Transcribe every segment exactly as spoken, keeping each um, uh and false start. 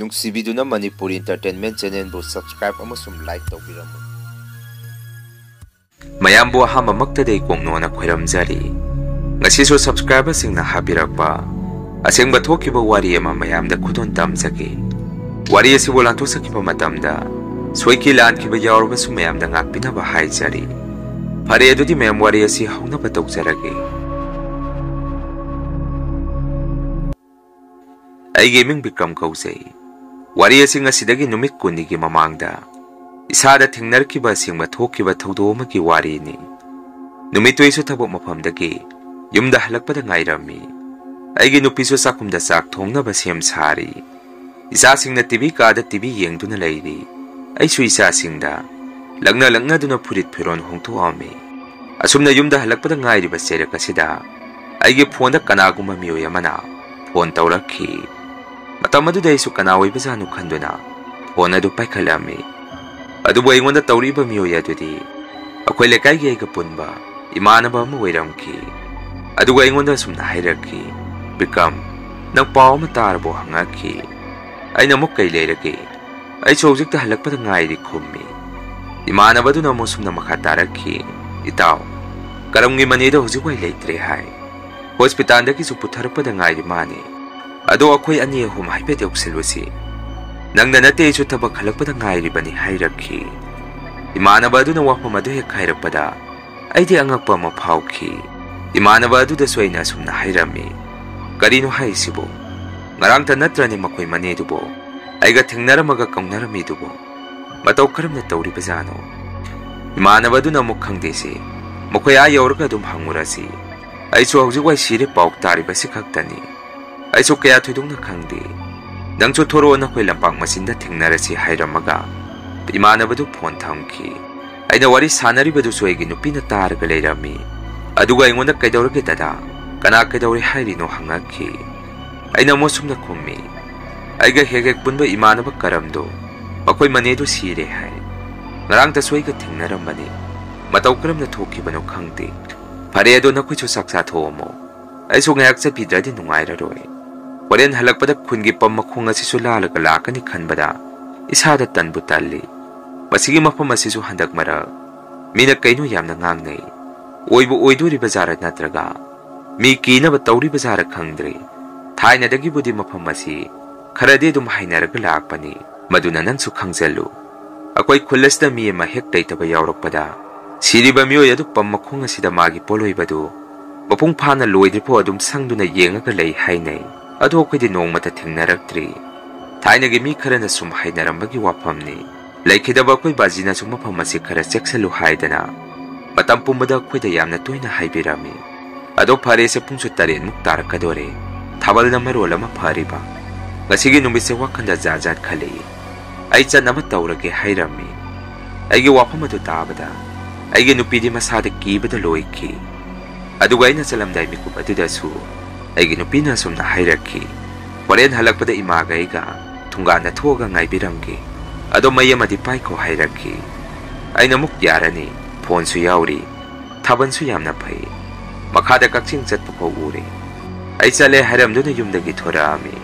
ꯅꯨꯡꯁꯤꯕꯤꯗꯨꯅ Manipur Entertainment Channelꯕꯨ subscribe ꯑꯃꯁꯨꯡ like ꯇꯧꯕꯤꯔꯝꯃꯨ꯫ ꯃꯌꯥꯝꯕꯨ ꯑꯍꯥꯟꯕꯃꯛꯇꯗ ꯏꯀꯣꯛꯅꯣꯅ ꯈꯣꯏꯔꯝꯖꯔꯤ꯫ ꯉꯁꯤꯁꯨ subscriberꯁꯤꯡꯅ ꯍꯥꯞꯄꯤꯔꯛꯄ ꯑꯁꯦꯡꯕ ꯊꯣꯛꯈꯤꯕ ꯋꯥꯔꯤ ꯑꯃ ꯃꯌꯥꯝꯗ ꯈꯨꯗꯣꯜ ꯇꯝꯖꯒꯦ꯫ ꯋꯥꯔꯤ ꯑꯁꯤꯕꯨ ꯂꯥꯟꯊꯣꯛꯆꯈꯤꯕ ꯃꯇꯝꯗ ꯁꯣꯏꯈꯤ ꯂꯥꯟꯈꯤꯕ ꯌꯥꯎꯔꯕꯁꯨ ꯃꯌꯥꯝꯗ ꯉꯥꯛꯄꯤꯅꯕ ꯍꯥꯏꯖꯔꯤ꯫ ꯐꯔꯦ, ꯑꯗꯨꯗꯤ ꯃꯌꯥꯝ ꯋꯥꯔꯤ ꯑꯁꯤ ꯍꯧꯅꯕ ꯇꯧꯖꯔꯒꯦ꯫ ꯑꯩꯒꯤ ꯃꯤꯡ ꯕꯤꯀ꯭ꯔꯝ ꯀꯧꯖꯩ꯫ ꯋꯥꯔꯤ ꯑꯁꯤ ꯉꯁꯤꯗꯒꯤ ꯅꯨꯃꯤꯠ ꯀꯨꯟꯅꯤꯒꯤ ꯃꯃꯥꯡꯗ ꯏꯁꯥꯗ ꯊꯦꯡꯅꯔꯛꯈꯤꯕ ꯑꯁꯦꯡꯕ ꯊꯣꯛꯈꯤꯕ ꯊꯧꯗꯣꯛ ꯑꯃꯒꯤ ꯋꯥꯔꯤꯅꯤ꯫ ꯅꯨꯃꯤꯠꯇꯨ ꯑꯩꯁꯨ ꯊꯕꯛ ꯃꯐꯝꯗꯒꯤ ꯌꯨꯝꯗ ꯍꯜꯂꯛꯄꯗ ꯉꯥꯏꯔꯝꯃꯤ꯫ ꯑꯩꯒꯤ ꯅꯨꯄꯤꯁꯨ ꯆꯥꯛꯈꯨꯝꯗ ꯆꯥꯛ ꯊꯣꯡꯅꯕ ꯁꯦꯝ ꯁꯥꯔꯤ꯫ ꯏꯆꯥꯁꯤꯡꯅ ꯇꯤꯚꯤ ꯀꯥꯗ ꯇꯤꯚꯤ ꯌꯦꯡꯗꯨꯅ ꯂꯩꯔꯤ꯫ ꯑꯩꯁꯨ ꯏꯆꯥꯁꯤꯡꯗ ꯂꯛꯅ ꯂꯛꯅꯗꯨꯅ ꯐꯨꯔꯤꯠ ꯐꯤꯔꯣꯜ ꯍꯣꯡꯗꯣꯛꯑꯝꯃꯤ꯫ ꯑꯁꯨꯝꯅ ꯌꯨꯝꯗ ꯍꯜꯂꯛꯄꯗ ꯉꯥꯏꯔꯤꯕ ꯆꯩꯔꯛ ꯑꯁꯤꯗ ꯑꯩꯒꯤ ꯐꯣꯟꯗ ꯀꯅꯥꯒꯨꯝꯕ ꯃꯤꯑꯣꯏ ꯑꯃꯅ ꯐꯣꯟ ꯇꯧꯔꯛꯈꯤ꯫ ꯃꯇꯝ ꯑꯗꯨꯗ ꯑꯩꯁꯨ ꯀꯅꯥ ꯑꯣꯏꯕꯖꯥꯠꯅꯣ ꯈꯟꯗꯨꯅ ꯐꯣꯟ ꯑꯗꯨ ꯄꯥꯏꯈꯠꯂꯝꯃꯤ꯫ ꯑꯗꯨꯕꯨ ꯑꯩꯉꯣꯟꯗ ꯇꯧꯔꯛꯏꯕ ꯃꯤꯑꯣꯏ ꯑꯗꯨꯗꯤ ꯑꯩꯈꯣꯏ ꯂꯩꯀꯥꯏꯒꯤ ꯑꯩꯒ ꯄꯨꯟꯕ ꯏꯃꯥꯟꯅꯕ ꯑꯃ ꯑꯣꯏꯔꯝꯈꯤ꯫ ꯑꯗꯨꯒ ꯑꯩꯉꯣꯟꯗ ꯑꯁꯨꯝꯅ ꯍꯥꯏꯔꯛꯈꯤ, "ꯕꯤꯀ꯭ꯔꯝ, ꯅꯪ ꯄꯥꯎ ꯑꯃ ꯇꯥꯔꯕꯣ?" ꯍꯪꯉꯛꯈꯤ꯫ ꯑꯩꯅ ꯑꯃꯨꯛ, "ꯀꯩ ꯂꯩꯔꯒꯦ? ꯑꯩꯁꯨ ꯍꯧꯖꯤꯛꯇ ꯍꯜꯂꯛꯄꯗ ꯉꯥꯏꯔꯤ" ꯈꯨꯝꯃꯤ꯫ ꯏꯃꯥꯟꯅꯕ ꯑꯗꯨꯅ ꯑꯃꯨꯛ ꯁꯨꯝꯅ ꯃꯈꯥ ꯇꯥꯔꯛꯈꯤ, "ꯏꯇꯥꯎ, ꯀꯔꯝꯒꯤ ꯃꯅꯦꯗꯣ ꯍꯧꯖꯤꯛ ꯋꯥꯏ ꯂꯩꯇ꯭ꯔꯦ ꯍꯥꯏ꯫ ꯍꯣꯁꯄꯤꯇꯥꯜꯗꯒꯤꯁꯨ ꯄꯨꯊꯔꯛꯄꯗ ꯉꯥꯏꯔꯤ ꯃꯥꯅꯤ꯫ ꯑꯗꯣ ꯑꯩꯈꯣꯏ ꯑꯅꯤ ꯑꯍꯨꯝ ꯍꯥꯏꯐꯦꯠ ꯌꯧꯁꯤꯜꯂꯨꯁꯤ꯫ ꯅꯪꯗ ꯅꯠꯇꯦ, ꯑꯩꯁꯨ ꯊꯕꯛ ꯍꯜꯂꯛꯄꯗ ꯉꯥꯏꯔꯤꯕꯅꯤ" ꯍꯥꯏꯔꯛꯈꯤ꯫ ꯏꯃꯥꯟꯅꯕ ꯑꯗꯨꯅ ꯋꯥꯐꯝ ꯑꯗꯨ ꯍꯦꯛ ꯍꯥꯏꯔꯛꯄꯗ ꯑꯩꯗꯤ ꯑꯉꯛꯄ ꯑꯃ ꯐꯥꯎꯈꯤ꯫ ꯏꯃꯥꯟꯅꯕ ꯑꯗꯨꯗꯁꯨ ꯑꯩꯅ ꯑꯁꯨꯝꯅ ꯍꯥꯏꯔꯝꯃꯤ, "ꯀꯔꯤꯅꯣ ꯍꯥꯏꯔꯤꯁꯤꯕꯨ? ꯉꯔꯥꯡꯇ ꯅꯠꯇ꯭ꯔꯅꯦ ꯃꯈꯣꯏ ꯃꯅꯦꯗꯨꯕꯨ ꯑꯩꯒ ꯊꯦꯡꯅꯔꯝꯃꯒ ꯀꯧꯅꯔꯝꯃꯤꯗꯨꯕꯨ? ꯃꯇꯧ ꯀꯔꯝꯅ ꯇꯧꯔꯤꯕꯖꯥꯠꯅꯣ?" ꯏꯃꯥꯟꯅꯕ ꯑꯗꯨꯅ ꯑꯃꯨꯛ, "ꯈꯪꯗꯦꯁꯦ, ꯃꯈꯣꯏ ꯑꯥ ꯌꯧꯔꯒ ꯑꯗꯨꯝ ꯍꯪꯉꯨꯔꯁꯤ꯫ ꯑꯩꯁꯨ ꯍꯧꯖꯤꯛ ꯋꯥꯏ ꯁꯤꯔꯦ ꯄꯥꯎ ꯇꯥꯔꯤꯕꯁꯤ ꯈꯛꯇꯅꯤ꯫ ꯑꯩꯁꯨ ꯀꯌꯥ ꯊꯣꯏꯗꯣꯛꯅ ꯈꯪꯗꯦ꯫ ꯅꯪꯁꯨ ꯊꯣꯔꯛꯑꯣ, ꯅꯈꯣꯏ ꯂꯝꯄꯥꯛ ꯃꯆꯤꯟꯗ ꯊꯦꯡꯅꯔꯁꯤ" ꯍꯥꯏꯔꯝꯃꯒ ꯏꯃꯥꯟꯅꯕꯗꯨ ꯐꯣꯟ ꯊꯝꯈꯤ꯫ ꯑꯩꯅ ꯋꯥꯔꯤ ꯁꯥꯟꯅꯔꯤꯕꯗꯨꯁꯨ ꯑꯩꯒꯤ ꯅꯨꯄꯤꯅ ꯇꯥꯔꯒ ꯂꯩꯔꯝꯃꯤ꯫ ꯑꯗꯨꯒ ꯑꯩꯉꯣꯟꯗ, "ꯀꯩꯗꯧꯔꯒꯦ ꯗꯗꯥ? ꯀꯅꯥ ꯀꯩꯗꯧꯔꯦ ꯍꯥꯏꯔꯤꯅꯣ?" ꯍꯪꯉꯛꯈꯤ꯫ ꯑꯩꯅ ꯑꯃꯨꯛ ꯁꯨꯝꯅ ꯈꯨꯝꯃꯤ, "ꯑꯩꯒ ꯍꯦꯛ ꯍꯦꯛ ꯄꯨꯟꯕ ꯏꯃꯥꯟꯅꯕ ꯀꯔꯝꯗꯣ, ꯃꯈꯣꯏ ꯃꯅꯦꯗꯨ ꯁꯤꯔꯦ ꯍꯥꯏ꯫ ꯉꯔꯥꯡꯇꯁꯨ ꯑꯩꯒ ꯊꯦꯡꯅꯔꯝꯕꯅꯤ꯫ ꯃꯇꯧ ꯀꯔꯝꯅ ꯊꯣꯛꯈꯤꯕꯅꯣ ꯈꯪꯗꯦ꯫ ꯐꯔꯦ, ꯑꯗꯣ ꯅꯈꯣꯏꯁꯨ ꯆꯥꯛ ꯆꯥꯊꯣꯛꯑꯝꯃꯣ꯫ ꯑꯩꯁꯨ ꯉꯥꯏꯍꯥꯛ ꯆꯠꯄꯤꯗ꯭ꯔꯗꯤ ꯅꯨꯡꯉꯥꯏꯔꯔꯣꯏ"꯫ ꯍꯣꯔꯦꯟ ꯍꯜꯂꯛꯄꯗ ꯈꯨꯟꯒꯤ ꯄꯝ ꯃꯈꯣꯡ ꯑꯁꯤꯁꯨ ꯂꯥꯜꯂꯒ ꯂꯥꯛꯀꯅꯤ ꯈꯟꯕꯗ ꯏꯁꯥꯗ ꯇꯟꯕꯨ ꯇꯜꯂꯤ꯫ ꯃꯁꯤꯒꯤ ꯃꯐꯝ ꯑꯁꯤꯁꯨ ꯍꯟꯗꯛ ꯃꯔꯛ ꯃꯤꯅ ꯀꯩꯅꯣ ꯌꯥꯝꯅ ꯉꯥꯡꯅꯩ꯫ ꯑꯣꯏꯕꯨ ꯑꯣꯏꯗꯣꯔꯤꯕ ꯖꯥꯔ ꯅꯠꯇ꯭ꯔꯒ ꯃꯤ ꯀꯤꯅꯕ ꯇꯧꯔꯤꯕ ꯖꯥꯔ ꯈꯪꯗ꯭ꯔꯦ꯫ ꯊꯥꯏꯅꯗꯒꯤꯕꯨꯗꯤ ꯃꯐꯝ ꯑꯁꯤ ꯈꯔꯗꯤ ꯑꯗꯨꯝ ꯍꯩꯅꯔꯒ ꯂꯥꯛꯄꯅꯤ꯫ ꯃꯗꯨꯅ ꯅꯪꯁꯨ ꯈꯪꯖꯜꯂꯨ꯫ ꯑꯩꯈꯣꯏ ꯈꯨꯜ ꯑꯁꯤꯗ ꯃꯤ ꯑꯃ ꯍꯦꯛ ꯂꯩꯇꯕ ꯌꯥꯎꯔꯛꯄꯗ ꯁꯤꯔꯤꯕ ꯃꯤꯑꯣꯏ ꯑꯗꯨ ꯄꯝ ꯃꯈꯣꯡ ꯑꯁꯤꯗ ꯃꯥꯒꯤ ꯄꯣꯠꯂꯣꯏꯕꯗꯨ ꯃꯄꯨꯡ ꯐꯥꯅ ꯂꯣꯏꯗ꯭ꯔꯤꯐꯥꯎ ꯑꯗꯨꯝ ꯁꯪꯗꯨꯅ ꯌꯦꯡꯉꯒ ꯂꯩ ꯍꯥꯏꯅꯩ꯫ ꯑꯗꯣ ꯑꯩꯈꯣꯏꯗꯤ ꯅꯣꯡꯃꯇ ꯊꯦꯡꯅꯔꯛꯇ꯭ꯔꯤ꯫ ꯊꯥꯏꯅꯒꯤ ꯃꯤ ꯈꯔꯅ ꯁꯨꯝ ꯍꯥꯏꯅꯔꯝꯕꯒꯤ ꯋꯥꯐꯝꯅꯤ꯫ ꯂꯩꯈꯤꯗꯕ ꯑꯩꯈꯣꯏ ꯕꯥꯖꯤꯅꯁꯨ ꯃꯐꯝ ꯑꯁꯤ ꯈꯔ ꯆꯦꯛꯁꯤꯜꯂꯨ ꯍꯥꯏꯗꯅ ꯃꯇꯝ ꯄꯨꯝꯕꯗ ꯑꯩꯈꯣꯏꯗ ꯌꯥꯝꯅ ꯇꯣꯏꯅ ꯍꯥꯏꯕꯤꯔꯝꯃꯤ꯫ ꯑꯗꯣ ꯐꯔꯦꯁꯦ, ꯄꯨꯡꯁꯨ ꯇꯔꯦꯠꯃꯨꯛ ꯇꯥꯔꯛꯀꯗꯣꯔꯦ꯫ ꯊꯥꯕꯜꯅ ꯃꯔꯣꯜ ꯑꯃ ꯐꯔꯤꯕ꯫ ꯉꯁꯤꯒꯤ ꯅꯨꯃꯤꯠꯁꯦ ꯋꯥꯈꯜꯗ ꯖꯥꯠ ꯖꯥꯠ ꯈꯜꯂꯛꯏ꯫ ꯑꯩ ꯆꯠꯅꯕ ꯇꯧꯔꯒꯦ ꯍꯥꯏꯔꯝꯃꯤ꯫ ꯑꯩꯒꯤ ꯋꯥꯐꯝ ꯑꯗꯨ ꯇꯥꯕꯗ ꯑꯩꯒꯤ ꯅꯨꯄꯤꯗꯤ ꯃꯁꯥꯗ ꯀꯤꯕꯗ ꯂꯣꯏꯈꯤ꯫ ꯑꯗꯨꯒ ꯑꯩꯅ ꯆꯠꯂꯝꯗꯥꯏ ꯃꯤꯀꯨꯞ ꯑꯗꯨꯗꯁꯨ ꯑꯩꯒꯤ ꯅꯨꯄꯤꯅ ꯑꯁꯨꯝꯅ ꯍꯥꯏꯔꯛꯈꯤ, "ꯍꯣꯔꯦꯟ ꯍꯜꯂꯛꯄꯗ ꯏꯃꯥꯒ ꯑꯩꯒ ꯊꯣꯡꯒꯥꯟꯗ ꯊꯣꯛꯑꯒ ꯉꯥꯏꯕꯤꯔꯝꯒꯦ꯫ ꯑꯗꯣ ꯃꯩ ꯑꯃꯗꯤ ꯄꯥꯏꯈꯣ" ꯍꯥꯏꯔꯛꯈꯤ꯫ ꯑꯩꯅ ꯑꯃꯨꯛ, "ꯌꯥꯔꯅꯤ, ꯐꯣꯟꯁꯨ ꯌꯥꯎꯔꯤ, ꯊꯥꯕꯜꯁꯨ ꯌꯥꯝꯅ ꯐꯩ꯫ ꯃꯈꯥꯗ ꯀꯛꯆꯤꯡ ꯆꯠꯄ ꯐꯥꯎ ꯎꯔꯦ"꯫ ꯑꯩ ꯆꯠꯂꯦ ꯍꯥꯏꯔꯝꯗꯨꯅ ꯌꯨꯝꯗꯒꯤ ꯊꯣꯔꯛꯑꯝꯃꯤ꯫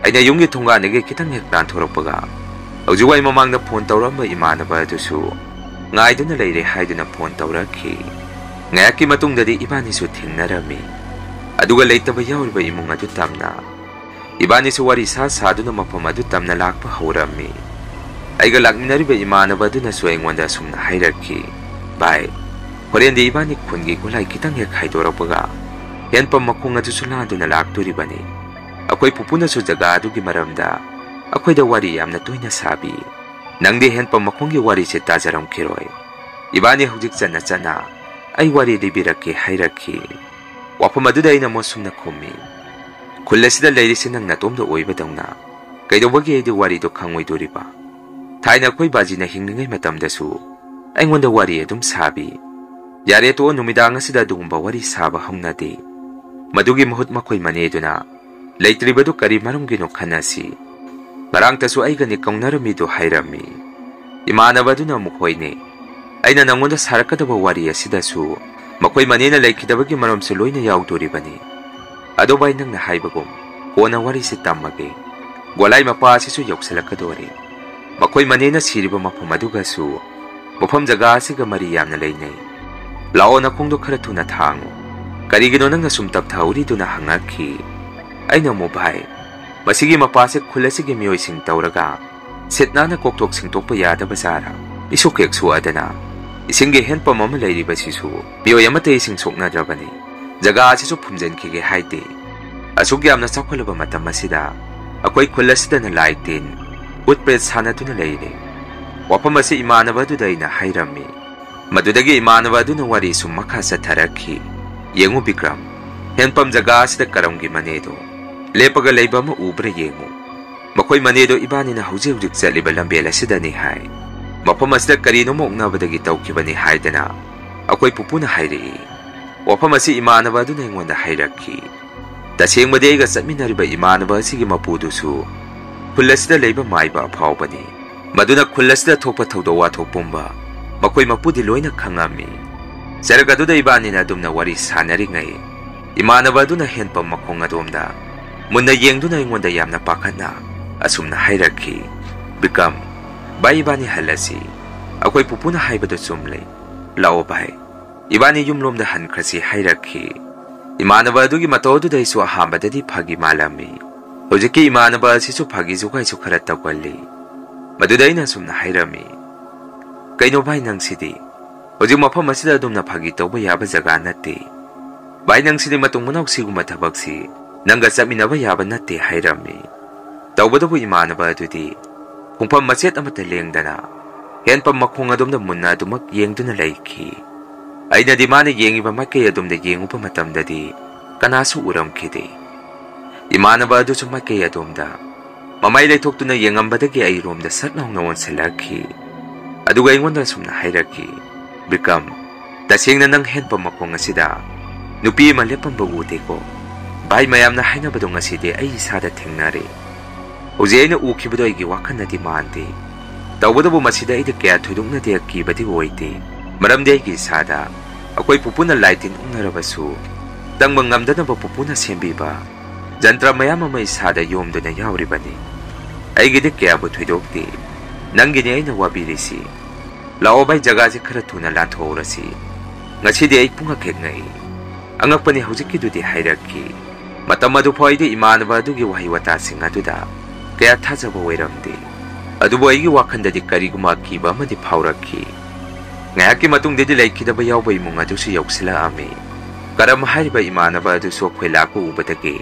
ꯑꯩꯅ ꯌꯨꯝꯒꯤ ꯊꯣꯡꯒꯥꯟꯗꯒꯤ ꯈꯤꯇꯪ ꯍꯦꯛ ꯂꯥꯟꯊꯣꯔꯛꯄꯒ, "ꯍꯧꯖꯤꯛ ꯋꯥꯏ ꯃꯃꯥꯡꯗ ꯐꯣꯟ ꯇꯧꯔꯛꯑꯝꯕ ꯏꯃꯥꯟꯅꯕ ꯑꯗꯨꯁꯨ ꯉꯥꯏꯗꯨꯅ ꯂꯩꯔꯦ" ꯍꯥꯏꯗꯨꯅ ꯐꯣꯟ ꯇꯧꯔꯛꯈꯤ꯫ ꯉꯥꯏꯍꯥꯛꯀꯤ ꯃꯇꯨꯡꯗꯗꯤ ꯏꯕꯥꯅꯤꯁꯨ ꯊꯦꯡꯅꯔꯝꯃꯤ꯫ ꯑꯗꯨꯒ ꯂꯩꯇꯕ ꯌꯥꯎꯔꯤꯕ ꯏꯃꯨꯡ ꯑꯗꯨ ꯇꯝꯅ ꯏꯕꯥꯅꯤꯁꯨ ꯋꯥꯔꯤ ꯁꯥ ꯁꯥꯗꯨꯅ ꯃꯐꯝ ꯑꯗꯨ ꯇꯝꯅ ꯂꯥꯛꯄ ꯍꯧꯔꯝꯃꯤ꯫ ꯑꯩꯒ ꯂꯥꯛꯃꯤꯟꯅꯔꯤꯕ ꯏꯃꯥꯟꯅꯕ ꯑꯗꯨꯅꯁꯨ ꯑꯩꯉꯣꯟꯗ ꯑꯁꯨꯝꯅ ꯍꯥꯏꯔꯛꯈꯤ, "ꯚꯥꯏ, ꯍꯣꯔꯦꯟꯗꯤ ꯏꯕꯥꯅꯤ ꯈꯨꯟꯒꯤ ꯒꯣꯂꯥꯏ ꯈꯤꯇꯪ ꯍꯦꯛ ꯍꯥꯏꯗꯣꯔꯛꯄꯒ ꯍꯦꯟꯄꯝ ꯃꯈꯣꯡ ꯑꯗꯨꯁꯨ ꯂꯥꯟꯗꯨꯅ ꯂꯥꯛꯇꯣꯔꯤꯕꯅꯤ꯫ ꯑꯩꯈꯣꯏ ꯄꯨꯄꯨꯅꯁꯨ ꯖꯒꯥ ꯑꯗꯨꯒꯤ ꯃꯔꯝꯗ ꯑꯩꯈꯣꯏꯗ ꯋꯥꯔꯤ ꯌꯥꯝꯅ ꯇꯣꯏꯅ ꯁꯥꯕꯤ꯫ ꯅꯪꯗꯤ ꯍꯦꯟꯄꯝ ꯃꯈꯣꯡꯒꯤ ꯋꯥꯔꯤꯁꯦ ꯇꯥꯖꯔꯝꯈꯤꯔꯣꯏ꯫ ꯏꯕꯥꯅꯤ ꯍꯧꯖꯤꯛ ꯆꯠꯅ ꯆꯠꯅ ꯑꯩ ꯋꯥꯔꯤ ꯂꯤꯕꯤꯔꯛꯀꯦ" ꯍꯥꯏꯔꯛꯈꯤ꯫ ꯋꯥꯐꯝ ꯑꯗꯨꯗ ꯑꯩꯅ ꯃꯣꯠꯁꯨꯝꯅ ꯈꯨꯝꯃꯤ, "ꯈꯨꯜ ꯑꯁꯤꯗ ꯂꯩꯔꯤꯁꯤ ꯅꯪ ꯅꯇꯣꯝꯗ ꯑꯣꯏꯕꯗꯧꯅ ꯀꯩꯗꯧꯕꯒꯤ ꯑꯩꯗꯤ ꯋꯥꯔꯤꯗꯣ ꯈꯪꯉꯣꯏꯗꯣꯔꯤꯕ? ꯊꯥꯏꯅ ꯑꯩꯈꯣꯏ ꯕꯥꯖꯤꯅ ꯍꯤꯡꯂꯤꯉꯩ ꯃꯇꯝꯗꯁꯨ ꯑꯩꯉꯣꯟꯗ ꯋꯥꯔꯤ ꯑꯗꯨꯝ ꯁꯥꯕꯤ꯫ ꯌꯥꯔꯦ ꯇꯣꯛꯑꯣ, ꯅꯨꯃꯤꯗꯥꯡ ꯑꯁꯤꯗ ꯑꯗꯨꯒꯨꯝꯕ ꯋꯥꯔꯤ ꯁꯥꯕ ꯍꯧꯅꯗꯦ꯫ ꯃꯗꯨꯒꯤ ꯃꯍꯨꯠ ꯃꯈꯣꯏ ꯃꯅꯦꯗꯨꯅ ꯂꯩꯇ꯭ꯔꯤꯕꯗꯨ ꯀꯔꯤ ꯃꯔꯝꯒꯤꯅꯣ ꯈꯟꯅꯁꯤ꯫ ꯉꯔꯥꯡꯇꯁꯨ ꯑꯩꯒꯅꯤ ꯀꯧꯅꯔꯝꯃꯤꯗꯨ" ꯍꯥꯏꯔꯝꯃꯤ꯫ ꯏꯃꯥꯟꯅꯕ ꯑꯗꯨꯅ ꯑꯃꯨꯛ, "ꯍꯣꯏꯅꯦ, ꯑꯩꯅ ꯅꯪꯉꯣꯟꯗ ꯁꯥꯔꯛꯀꯗꯕ ꯋꯥꯔꯤ ꯑꯁꯤꯗꯁꯨ ꯃꯈꯣꯏ ꯃꯅꯦꯅ ꯂꯩꯈꯤꯗꯕꯒꯤ ꯃꯔꯝꯁꯨ ꯂꯣꯏꯅ ꯌꯥꯎꯗꯣꯔꯤꯕꯅꯤ꯫ ꯑꯗꯣ ꯚꯥꯏ, ꯅꯪꯅ ꯍꯥꯏꯕꯒꯨꯝ ꯀꯣꯟꯅ ꯋꯥꯔꯤꯁꯤ ꯇꯝꯃꯒꯦ꯫ ꯒꯣꯂꯥꯏ ꯃꯄꯥ ꯑꯁꯤꯁꯨ ꯌꯧꯁꯤꯜꯂꯛꯀꯗꯣꯔꯦ꯫ ꯃꯈꯣꯏ ꯃꯅꯦꯅ ꯁꯤꯔꯤꯕ ꯃꯐꯝ ꯑꯗꯨꯒꯁꯨ ꯃꯐꯝ ꯖꯒꯥ ꯑꯁꯤꯒ ꯃꯔꯤ ꯌꯥꯝꯅ ꯂꯩꯅꯩ꯫ "ꯂꯥꯛꯑꯣ, ꯅꯈꯣꯡꯗꯣ ꯈꯔ ꯊꯨꯅ ꯊꯥꯡꯉꯨ꯫ ꯀꯔꯤꯒꯤꯅꯣ ꯅꯪꯅ ꯁꯨꯝ ꯇꯞꯊꯍꯧꯔꯤꯗꯨꯅ?" ꯍꯪꯉꯛꯈꯤ꯫ ꯑꯩꯅ ꯑꯃꯨꯛ, "ꯚꯥꯏ, ꯃꯁꯤꯒꯤ ꯃꯄꯥꯁꯦ ꯈꯨꯜ ꯑꯁꯤꯒꯤ ꯃꯤꯑꯣꯏꯁꯤꯡ ꯇꯧꯔꯒ ꯁꯤꯠ ꯅꯥꯟꯅ ꯀꯣꯛꯊꯣꯛ ꯁꯦꯡꯗꯣꯛꯄ ꯌꯥꯗꯕ ꯖꯥꯔꯥ? ꯏꯁꯨꯛ ꯍꯦꯛ ꯁꯣꯛꯑꯗꯅ ꯏꯁꯤꯡꯒꯤ ꯍꯦꯟꯄꯝ ꯑꯃ ꯂꯩꯔꯤꯕꯁꯤꯁꯨ ꯃꯤꯑꯣꯏ ꯑꯃꯠꯇ ꯏꯁꯤꯡ ꯁꯣꯛꯅꯗ꯭ꯔꯕꯅꯤ꯫ ꯖꯒꯥ ꯑꯁꯤꯁꯨ ꯐꯨꯝꯖꯤꯟꯈꯤꯒꯦ ꯍꯥꯏꯗꯦ꯫ ꯑꯁꯨꯛ ꯌꯥꯝꯅ ꯆꯥꯎꯈꯠꯂꯕ ꯃꯇꯝ ꯑꯁꯤꯗ ꯑꯩꯈꯣꯏ ꯈꯨꯜ ꯑꯁꯤꯗꯅ ꯂꯥꯏ ꯇꯤꯟ, ꯎꯠ ꯄ꯭ꯔꯦꯠ ꯁꯥꯟꯅꯗꯨꯅ ꯂꯩꯔꯦ꯫" ꯋꯥꯐꯝ ꯑꯁꯤ ꯏꯃꯥꯟꯅꯕ ꯑꯗꯨꯗ ꯑꯩꯅ ꯍꯥꯏꯔꯝꯃꯤ꯫ ꯃꯗꯨꯗꯒꯤ ꯏꯃꯥꯟꯅꯕ ꯑꯗꯨꯅ ꯋꯥꯔꯤ ꯁꯨꯝ ꯃꯈꯥ ꯆꯠꯊꯔꯛꯈꯤ꯫ "ꯌꯦꯡꯉꯨ ꯕꯤꯀ꯭ꯔꯝ, ꯍꯦꯟꯄꯝ ꯖꯒꯥ ꯑꯁꯤꯗ ꯀꯔꯝꯒꯤ ꯃꯅꯦꯗꯣ ꯂꯦꯞꯄꯒ ꯂꯩꯕ ꯑꯃ ꯎꯕ꯭ꯔꯥ ꯌꯦꯡꯉꯨ꯫ ꯃꯈꯣꯏ ꯃꯅꯦꯗꯣ ꯏꯕꯥꯅꯤꯅ ꯍꯧꯖꯤꯛ ꯍꯧꯖꯤꯛ ꯆꯠꯂꯤꯕ ꯂꯝꯕꯦꯜ ꯑꯁꯤꯗꯅꯤ ꯍꯥꯏ꯫ ꯃꯐꯝ ꯑꯁꯤꯗ ꯀꯔꯤꯅꯣꯝ ꯑꯣꯛꯅꯕꯗꯒꯤ ꯇꯧꯈꯤꯕꯅꯤ ꯍꯥꯏꯗꯅ ꯑꯩꯈꯣꯏ ꯄꯨꯄꯨꯅ ꯍꯥꯏꯔꯛꯏ꯫" ꯋꯥꯐꯝ ꯑꯁꯤ ꯏꯃꯥꯟꯅꯕ ꯑꯗꯨꯅ ꯑꯩꯉꯣꯟꯗ ꯍꯥꯏꯔꯛꯈꯤ꯫ ꯇꯁꯦꯡꯕꯗꯤ ꯑꯩꯒ ꯆꯠꯃꯤꯟꯅꯔꯤꯕ ꯏꯃꯥꯟꯅꯕ ꯑꯁꯤꯒꯤ ꯃꯄꯨꯗꯨꯁꯨ ꯈꯨꯜ ꯑꯁꯤꯗ ꯂꯩꯕ ꯃꯥꯏꯕ ꯑꯐꯥꯎꯕꯅꯤ꯫ ꯃꯗꯨꯅ ꯈꯨꯜ ꯑꯁꯤꯗ ꯊꯣꯛꯄ ꯊꯧꯗꯣꯛ ꯋꯥꯊꯣꯛ ꯄꯨꯝꯕ ꯃꯈꯣꯏ ꯃꯄꯨꯗꯤ ꯂꯣꯏꯅ ꯈꯪꯉꯝꯃꯤ꯫ ꯆꯔꯛ ꯑꯗꯨꯗ ꯏꯕꯥꯅꯤꯅ ꯑꯗꯨꯝꯅ ꯋꯥꯔꯤ ꯁꯥꯟꯅꯔꯤꯉꯩ, ꯏꯃꯥꯟꯅꯕ ꯑꯗꯨꯅ ꯍꯦꯟꯄꯝ ꯃꯈꯣꯡ ꯑꯗꯣꯝꯗ ꯃꯨꯟꯅ ꯌꯦꯡꯗꯨꯅ ꯑꯩꯉꯣꯟꯗ ꯌꯥꯝꯅ ꯄꯥꯈꯠꯅ ꯑꯁꯨꯝꯅ ꯍꯥꯏꯔꯛꯈꯤ, "ꯕꯤꯀꯝ, ꯚꯥꯏ, ꯏꯕꯥꯅꯤ ꯍꯜꯂꯁꯤ꯫ ꯑꯩꯈꯣꯏ ꯄꯨꯄꯨꯅ ꯍꯥꯏꯕꯗꯨ ꯆꯨꯝꯂꯦ꯫ ꯂꯥꯛꯑꯣ ꯚꯥꯏ, ꯏꯕꯥꯅꯤ ꯌꯨꯝꯂꯣꯝꯗ ꯍꯟꯈ꯭ꯔꯁꯤ" ꯍꯥꯏꯔꯛꯈꯤ꯫ ꯏꯃꯥꯟꯅꯕ ꯑꯗꯨꯒꯤ ꯃꯇꯧ ꯑꯗꯨꯗ ꯑꯩꯁꯨ ꯑꯍꯥꯟꯕꯗꯗꯤ ꯐꯥꯒꯤ ꯃꯥꯜꯂꯝꯃꯤ꯫ ꯍꯧꯖꯤꯛꯀꯤ ꯏꯃꯥꯟꯅꯕ ꯑꯁꯤꯁꯨ ꯐꯥꯒꯤ ꯖꯨꯒꯥꯏꯁꯨ ꯈꯔ ꯇꯧꯒꯜꯂꯤ꯫ ꯃꯗꯨꯗ ꯑꯩꯅ ꯑꯁꯨꯝꯅ ꯍꯥꯏꯔꯝꯃꯤ, "ꯀꯩꯅꯣ ꯚꯥꯏ, ꯅꯪꯁꯤꯗꯤ ꯍꯧꯖꯤꯛ ꯃꯐꯝ ꯑꯁꯤꯗ ꯑꯗꯨꯝꯅ ꯐꯥꯒꯤ ꯇꯧꯕ ꯌꯥꯕ ꯖꯒꯥ ꯅꯠꯇꯦ꯫ ꯚꯥꯏ, ꯅꯪꯁꯤꯗꯤ ꯃꯇꯨꯡ ꯃꯅꯥꯎ ꯁꯤꯒꯨꯝꯕ ꯊꯕꯛꯁꯤ ꯅꯪꯒ ꯆꯠꯃꯤꯟꯅꯕ ꯌꯥꯕ ꯅꯠꯇꯦ" ꯍꯥꯏꯔꯝꯃꯤ꯫ ꯇꯧꯕꯇꯕꯨ ꯏꯃꯥꯟꯅꯕ ꯑꯗꯨꯗꯤ ꯈꯣꯡꯐꯝ ꯃꯆꯦꯠ ꯑꯃꯠꯇ ꯂꯦꯡꯗꯅ ꯍꯦꯟꯄꯝ ꯃꯈꯣꯡ ꯑꯗꯣꯝꯗ ꯃꯨꯟꯅ ꯑꯗꯨꯃꯛ ꯌꯦꯡꯗꯨꯅ ꯂꯩꯈꯤ꯫ ꯑꯩꯅꯗꯤ ꯃꯥꯅ ꯌꯦꯡꯉꯤꯕ ꯃꯥꯏꯀꯩ ꯑꯗꯣꯝꯗ ꯌꯦꯡꯉꯨꯕ ꯃꯇꯝꯗꯗꯤ ꯀꯅꯥꯁꯨ ꯎꯔꯝꯈꯤꯗꯦ꯫ ꯏꯃꯥꯟꯅꯕ ꯑꯗꯨꯁꯨ ꯃꯥꯏꯀꯩ ꯑꯗꯣꯝꯗ ꯃꯃꯥꯏ ꯂꯩꯊꯣꯛꯇꯨꯅ ꯌꯦꯡꯉꯝꯕꯗꯒꯤ ꯑꯩꯔꯣꯝꯗ ꯁꯠ ꯂꯥꯎꯅ ꯑꯣꯟꯁꯤꯜꯂꯛꯈꯤ꯫ ꯑꯗꯨꯒ ꯑꯩꯉꯣꯟꯗ ꯑꯁꯨꯝꯅ ꯍꯥꯏꯔꯛꯈꯤ, "ꯕꯤꯀꯝ, ꯇꯁꯦꯡꯅ ꯅꯪ ꯍꯦꯟꯄꯝ ꯃꯈꯣꯡ ꯑꯁꯤꯗ ꯅꯨꯄꯤ ꯑꯃ ꯂꯦꯞꯄꯝꯕ ꯎꯗꯦꯀꯣ? ꯚꯥꯏ, ꯃꯌꯥꯝꯅ ꯍꯥꯏꯅꯕꯗꯣ ꯉꯁꯤꯗꯤ ꯑꯩ ꯏꯁꯥꯗ ꯊꯦꯡꯅꯔꯦ꯫ ꯍꯧꯖꯤꯛ ꯑꯩꯅ ꯎꯈꯤꯕꯗꯣ ꯑꯩꯒꯤ ꯋꯥꯈꯜꯅꯗꯤ ꯃꯥꯟꯗꯦ꯫ ꯇꯧꯕꯇꯕꯨ ꯃꯁꯤꯗ ꯑꯩꯗꯤ ꯀꯌꯥ ꯊꯣꯏꯗꯣꯛꯅꯗꯤ ꯑꯀꯤꯕꯗꯤ ꯑꯣꯏꯗꯦ, ꯃꯔꯝꯗꯤ ꯑꯩꯒꯤ ꯏꯁꯥꯗ ꯑꯩꯈꯣꯏ ꯄꯨꯄꯨꯅ ꯂꯥꯏ ꯇꯤꯟ ꯎꯅꯔꯕꯁꯨ ꯆꯪꯕ ꯉꯝꯗꯅꯕ ꯄꯨꯄꯨꯅ ꯁꯦꯝꯕꯤꯕ ꯖꯟꯇ꯭ꯔ ꯃꯌꯥꯝ ꯑꯃ ꯏꯁꯥꯗ ꯌꯣꯝꯗꯨꯅ ꯌꯥꯎꯔꯤꯕꯅꯤ꯫ ꯑꯩꯒꯤꯗꯤ ꯀꯌꯥꯕꯨ ꯊꯣꯏꯗꯣꯛꯇꯦ꯫ ꯅꯪꯒꯤꯅꯤ ꯑꯩꯅ ꯋꯥꯕꯤꯔꯤꯁꯤ꯫ ꯂꯥꯛꯑꯣ ꯚꯥꯏ, ꯖꯒꯥꯁꯦ ꯈꯔ ꯊꯨꯅ ꯂꯥꯟꯊꯣꯛꯍꯧꯔꯁꯤ꯫ ꯉꯁꯤꯗꯤ ꯑꯩ ꯄꯨꯡꯉꯛ ꯍꯦꯛ ꯉꯛꯏ꯫ ꯑꯉꯛꯄꯅꯤ ꯍꯧꯖꯤꯛꯀꯤꯗꯨꯗꯤ ꯍꯥꯏꯔꯛꯈꯤ꯫ ꯃꯇꯝ ꯑꯗꯨ ꯐꯥꯎ ꯑꯩꯗꯤ ꯏꯃꯥꯟꯅꯕ ꯑꯗꯨꯒꯤ ꯋꯥꯍꯩ ꯋꯥꯇꯥꯁꯤꯡ ꯑꯗꯨꯗ ꯀꯌꯥ ꯊꯥꯖꯕ ꯑꯣꯏꯔꯝꯗꯦ꯫ ꯑꯗꯨꯕꯨ ꯑꯩꯒꯤ ꯋꯥꯈꯜꯗꯗꯤ ꯀꯔꯤꯒꯨꯝꯕ ꯑꯀꯤꯕ ꯑꯃꯗꯤ ꯐꯥꯎꯔꯛꯈꯤ꯫ ꯉꯥꯏꯍꯥꯛꯀꯤ ꯃꯇꯨꯡꯗꯗꯤ ꯂꯩꯈꯤꯗꯕ ꯌꯥꯎꯕ ꯏꯃꯨꯡ ꯑꯗꯨꯁꯨ ꯌꯧꯁꯤꯜꯂꯛꯑꯝꯃꯤ꯫ ꯀꯔꯝ ꯍꯥꯏꯔꯤꯕ ꯏꯃꯥꯟꯅꯕ ꯑꯗꯨꯁꯨ ꯑꯩꯈꯣꯏ ꯂꯥꯛꯄ ꯎꯕꯗꯒꯤ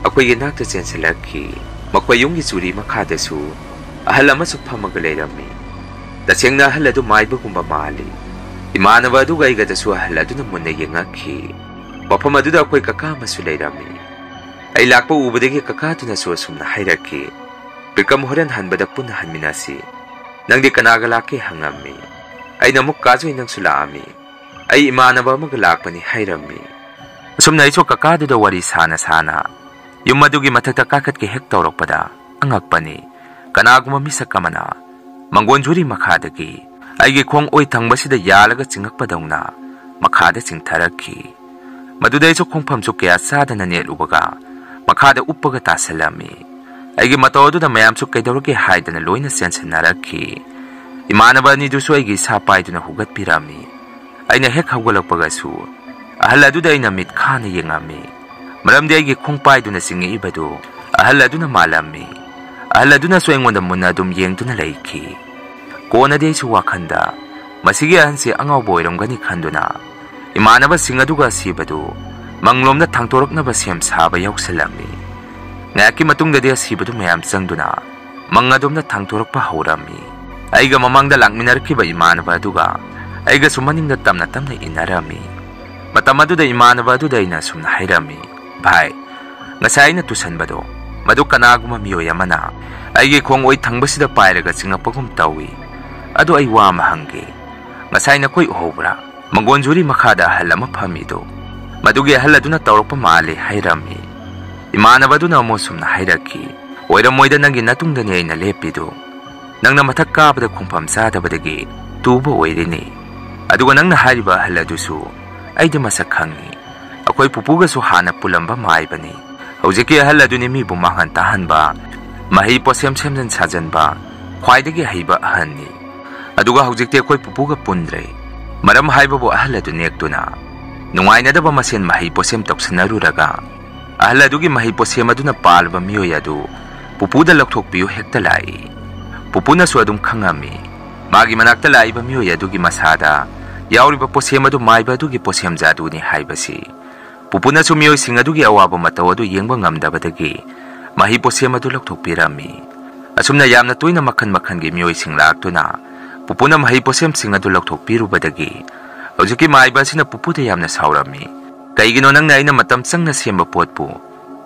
ꯑꯩꯈꯣꯏꯒꯤ ꯅꯥꯛꯇ ꯆꯦꯟꯁꯤꯜꯂꯛꯈꯤ꯫ ꯃꯈꯣꯏ ꯌꯨꯝꯒꯤ ꯆꯨꯔꯤ ꯃꯈꯥꯗꯁꯨ ꯑꯍꯜ ꯑꯃꯁꯨ ꯐꯝꯃꯒ ꯂꯩꯔꯝꯃꯤ꯫ ꯇꯁꯦꯡꯅ ꯑꯍꯜ ꯑꯗꯨ ꯃꯥꯏꯕꯒꯨꯝꯕ ꯃꯥꯜꯂꯤ꯫ ꯏꯃꯥꯟꯅꯕ ꯑꯗꯨꯒ ꯑꯩꯒꯗꯁꯨ ꯑꯍꯜ ꯑꯗꯨꯅ ꯃꯨꯟꯅ ꯌꯦꯡꯉꯛꯈꯤ꯫ ꯃꯐꯝ ꯑꯗꯨꯗ ꯑꯩꯈꯣꯏ ꯀꯀꯥ ꯑꯃꯁꯨ ꯂꯩꯔꯝꯃꯤ꯫ ꯑꯩ ꯂꯥꯛꯄ ꯎꯕꯗꯒꯤ ꯀꯀꯥꯗꯨꯅꯁꯨ ꯑꯁꯨꯝꯅ ꯍꯥꯏꯔꯛꯈꯤ, "ꯕꯤꯀ꯭ꯔꯝ, ꯍꯣꯔꯦꯟ ꯍꯟꯕꯗ ꯄꯨꯟꯅ ꯍꯟꯃꯤꯟꯅꯁꯤ꯫ ꯅꯪꯗꯤ ꯀꯅꯥꯒ ꯂꯥꯛꯀꯦ?" ꯍꯪꯉꯝꯃꯤ꯫ ꯑꯩꯅ ꯑꯃꯨꯛ, "ꯀꯥꯖꯣꯏ, ꯅꯪꯁꯨ ꯂꯥꯛꯑꯝꯃꯤ?" "ꯑꯩ ꯏꯃꯥꯟꯅꯕ ꯑꯃꯒ ꯂꯥꯛꯄꯅꯤ," ꯍꯥꯏꯔꯝꯃꯤ꯫ ꯑꯁꯨꯝꯅ ꯑꯩꯁꯨ ꯀꯀꯥꯗꯨꯗ ꯋꯥꯔꯤ ꯁꯥꯅ ꯁꯥꯅ ꯌꯨꯝ ꯑꯗꯨꯒꯤ ꯃꯊꯛꯇ ꯀꯥꯈꯠꯀꯦ ꯍꯦꯛ ꯇꯧꯔꯛꯄꯗ ꯑꯉꯛꯄꯅꯤ, ꯀꯅꯥꯒꯨꯝꯕ ꯃꯤꯁꯛ ꯑꯃꯅ ꯃꯪꯒꯣꯟ ꯖꯨꯔꯤ ꯃꯈꯥꯗꯒꯤ ꯑꯩꯒꯤ ꯈꯣꯡ ꯑꯣꯏ ꯊꯪꯕꯁꯤꯗ ꯌꯥꯜꯂꯒ ꯆꯤꯡꯉꯛꯄꯗꯧꯅ ꯃꯈꯥꯗ ꯆꯤꯡꯊꯔꯛꯈꯤ꯫ ꯃꯗꯨꯗ ꯑꯩꯁꯨ ꯈꯣꯡꯐꯝꯁꯨ ꯀꯌꯥ ꯆꯥꯗꯅ ꯅꯦꯠꯂꯨꯕꯒ ꯃꯈꯥꯗ ꯎꯞꯄꯒ ꯇꯥꯁꯜꯂꯝꯃꯤ꯫ ꯑꯩꯒꯤ ꯃꯇꯧ ꯑꯗꯨꯗ ꯃꯌꯥꯝꯁꯨ ꯀꯩꯗꯧꯔꯒꯦ ꯍꯥꯏꯗꯅ ꯂꯣꯏꯅ ꯆꯦꯟꯁꯤꯟꯅꯔꯛꯈꯤ꯫ ꯏꯃꯥꯟꯅꯕ ꯑꯅꯤꯗꯨꯁꯨ ꯑꯩꯒꯤ ꯏꯁꯥ ꯄꯥꯏꯗꯨꯅ ꯍꯨꯒꯠꯄꯤꯔꯝꯃꯤ꯫ ꯑꯩꯅ ꯍꯦꯛ ꯍꯧꯒꯠꯂꯛꯄꯒꯁꯨ ꯑꯍꯜ ꯑꯗꯨꯗ ꯑꯩꯅ ꯃꯤꯠ ꯈꯥꯅ ꯌꯦꯡꯉꯝꯃꯤ꯫ ꯃꯔꯝꯗꯤ ꯑꯩꯒꯤ ꯈꯣꯡꯄꯥꯏꯗꯨꯅ ꯆꯤꯡꯉꯛꯏꯕꯗꯨ ꯑꯍꯜ ꯑꯗꯨꯅ ꯃꯥꯜꯂꯝꯃꯤ꯫ ꯑꯍꯜ ꯑꯗꯨꯅꯁꯨ ꯑꯩꯉꯣꯟꯗ ꯃꯨꯟꯅ ꯑꯗꯨꯝ ꯌꯦꯡꯗꯨꯅ ꯂꯩꯈꯤ꯫ ꯀꯣꯟꯅꯗꯤ ꯑꯩꯁꯨ ꯋꯥꯈꯟꯗ ꯃꯁꯤꯒꯤ ꯑꯍꯟꯁꯤ ꯑꯉꯥꯎꯕ ꯑꯣꯏꯔꯝꯒꯅꯤ ꯈꯟꯗꯨꯅ ꯏꯃꯥꯟꯅꯕꯁꯤꯡ ꯑꯗꯨꯒ ꯑꯁꯤꯕꯗꯨ ꯃꯪꯂꯣꯝꯗ ꯊꯥꯡꯇꯣꯔꯛꯅꯕ ꯁꯦꯝ ꯁꯥꯕ ꯌꯥꯎꯁꯜꯂꯝꯃꯤ꯫ ꯉꯥꯏꯍꯥꯛꯀꯤ ꯃꯇꯨꯡꯗꯗꯤ ꯑꯁꯤꯕꯗꯨ ꯃꯌꯥꯝ ꯆꯪꯗꯨꯅ ꯃꯪ ꯑꯗꯣꯝꯗ ꯊꯥꯡꯇꯣꯔꯛꯄ ꯍꯧꯔꯝꯃꯤ꯫ ꯑꯩꯒ ꯃꯃꯥꯡꯗ ꯂꯥꯛꯃꯤꯟꯅꯔꯛꯈꯤꯕ ꯏꯃꯥꯟꯅꯕ ꯑꯗꯨꯒ ꯑꯩꯒꯁꯨ ꯃꯅꯤꯡꯗ ꯇꯞꯅ ꯇꯞꯅ ꯏꯟꯅꯔꯝꯃꯤ꯫ ꯃꯇꯝ ꯑꯗꯨꯗ ꯏꯃꯥꯟꯅꯕ ꯑꯗꯨꯗ ꯑꯩꯅ ꯑꯁꯨꯝꯅ ꯍꯥꯏꯔꯝꯃꯤ, "ꯚꯥꯏ, ꯉꯁꯥꯏ ꯑꯩꯅ ꯇꯨꯁꯟꯕꯗꯣ, ꯃꯗꯨ ꯀꯅꯥꯒꯨꯝꯕ ꯃꯤꯑꯣꯏ ꯑꯃꯅ ꯑꯩꯒꯤ ꯈꯣꯡ ꯑꯣꯏ ꯊꯪꯕꯁꯤꯗ ꯄꯥꯏꯔꯒ ꯆꯤꯡꯉꯛꯄꯒꯨꯝ ꯇꯧꯏ꯫ ꯑꯗꯣ ꯑꯩ ꯋꯥ ꯑꯃ ꯍꯪꯒꯦ꯫ ꯉꯁꯥꯏ ꯅꯈꯣꯏ ꯎꯍꯧꯕ꯭ꯔꯥ? ꯃꯪꯒꯣꯟ ꯖꯨꯔꯤ ꯃꯈꯥꯗ ꯑꯍꯜ ꯑꯃ ꯐꯝꯃꯤꯗꯨ, ꯃꯗꯨꯒꯤ ꯑꯍꯜ ꯑꯗꯨꯅ ꯇꯧꯔꯛꯄ ꯃꯥꯜꯂꯤ," ꯍꯥꯏꯔꯝꯃꯤ꯫ ꯏꯃꯥꯟꯅꯕ ꯑꯗꯨꯅ ꯑꯃꯨꯛ ꯁꯨꯝꯅ ꯍꯥꯏꯔꯛꯈꯤ, "ꯑꯣꯏꯔꯝꯃꯣꯏꯗ, ꯅꯪꯒꯤ ꯅꯇꯨꯡꯗꯅꯤ ꯑꯩꯅ ꯂꯦꯞꯄꯤꯗꯨ꯫ ꯅꯪꯅ ꯃꯊꯛ ꯀꯥꯕꯗ ꯈꯣꯡꯐꯝ ꯆꯥꯗꯕꯗꯒꯤ ꯇꯨꯕ ꯑꯣꯏꯔꯤꯅꯤ꯫ ꯑꯗꯨꯒ ꯅꯪꯅ ꯍꯥꯏꯔꯤꯕ ꯑꯍꯜ ꯑꯗꯨꯁꯨ ꯑꯩꯗꯤ ꯃꯁꯛ ꯈꯪꯉꯤ꯫ ꯑꯩꯈꯣꯏ ꯄꯨꯄꯨꯒꯁꯨ ꯍꯥꯟꯅ ꯄꯨꯜꯂꯝꯕ ꯃꯥꯏꯕꯅꯤ꯫ ꯍꯧꯖꯤꯛꯀꯤ ꯑꯍꯜ ꯑꯗꯨꯅꯤ ꯃꯤꯕꯨ ꯃꯥꯡꯍꯟ ꯇꯥꯍꯟꯕ, ꯃꯍꯩ ꯄꯣꯠꯁꯦꯝ ꯁꯦꯝꯖꯤꯟ ꯁꯥꯖꯤꯟꯕ, ꯈ꯭ꯋꯥꯏꯗꯒꯤ ꯑꯍꯩꯕ ꯑꯍꯜꯅꯤ꯫ ꯑꯗꯨꯒ ꯍꯧꯖꯤꯛꯇꯤ ꯑꯩꯈꯣꯏ ꯄꯨꯄꯨꯒ ꯄꯨꯟꯗ꯭ꯔꯦ꯫ ꯃꯔꯝ ꯍꯥꯏꯕꯕꯨ ꯑꯍꯜ ꯑꯗꯨ ꯅꯦꯛꯇꯨꯅ ꯅꯨꯡꯉꯥꯏꯅꯗꯕ ꯃꯁꯦꯟ ꯃꯍꯩ ꯄꯣꯠꯁꯦꯝ ꯇꯧꯁꯟꯅꯔꯨꯔꯒ ꯑꯍꯜ ꯑꯗꯨꯒꯤ ꯃꯍꯩ ꯄꯣꯠꯁꯦꯝ ꯑꯗꯨꯅ ꯄꯥꯜꯂꯕ ꯃꯤꯑꯣꯏ ꯑꯗꯨ ꯄꯨꯄꯨꯗ ꯂꯧꯊꯣꯛꯄꯤꯌꯨ ꯍꯦꯛꯇ ꯂꯥꯛꯏ꯫ ꯄꯨꯄꯨꯅꯁꯨ ꯑꯗꯨꯝ ꯈꯪꯉꯝꯃꯤ꯫ ꯃꯥꯒꯤ ꯃꯅꯥꯛꯇ ꯂꯥꯛꯏꯕ ꯃꯤꯑꯣꯏ ꯑꯗꯨꯒꯤ ꯃꯁꯥꯗ ꯌꯥꯎꯔꯤꯕ ꯄꯣꯠꯁꯦꯝ ꯑꯗꯨ ꯃꯥꯏꯕ ꯑꯗꯨꯒꯤ ꯄꯣꯠꯁꯦꯝ ꯖꯥꯗꯨꯅꯤ ꯍꯥꯏꯕꯁꯤ꯫ ꯄꯨꯄꯨꯅꯁꯨ ꯃꯤꯑꯣꯏꯁꯤꯡ ꯑꯗꯨꯒꯤ ꯑꯋꯥꯕ ꯃꯇꯧ ꯑꯗꯨ ꯌꯦꯡꯕ ꯉꯝꯗꯕꯗꯒꯤ ꯃꯍꯩ ꯄꯣꯠꯁꯦꯝ ꯑꯗꯨ ꯂꯧꯊꯣꯛꯄꯤꯔꯝꯃꯤ꯫ ꯑꯁꯨꯝꯅ ꯌꯥꯝꯅ ꯇꯣꯏꯅ ꯃꯈꯜ ꯃꯈꯜꯒꯤ ꯃꯤꯑꯣꯏꯁꯤꯡ ꯂꯥꯛꯇꯨꯅ ꯄꯨꯄꯨꯅ ꯃꯍꯩ ꯄꯣꯠꯁꯦꯝꯁꯤꯡ ꯑꯗꯨ ꯂꯧꯊꯣꯛꯄꯤꯔꯨꯕꯗꯒꯤ ꯍꯧꯖꯤꯛꯀꯤ ꯃꯥꯏꯕ ꯑꯁꯤꯅ ꯄꯨꯄꯨꯗ ꯌꯥꯝꯅ ꯁꯥꯎꯔꯝꯃꯤ꯫ "ꯀꯩꯒꯤꯅꯣ ꯅꯪꯅ ꯑꯩꯅ ꯃꯇꯝ ꯆꯪꯅ ꯁꯦꯝꯕ ꯄꯣꯠꯄꯨ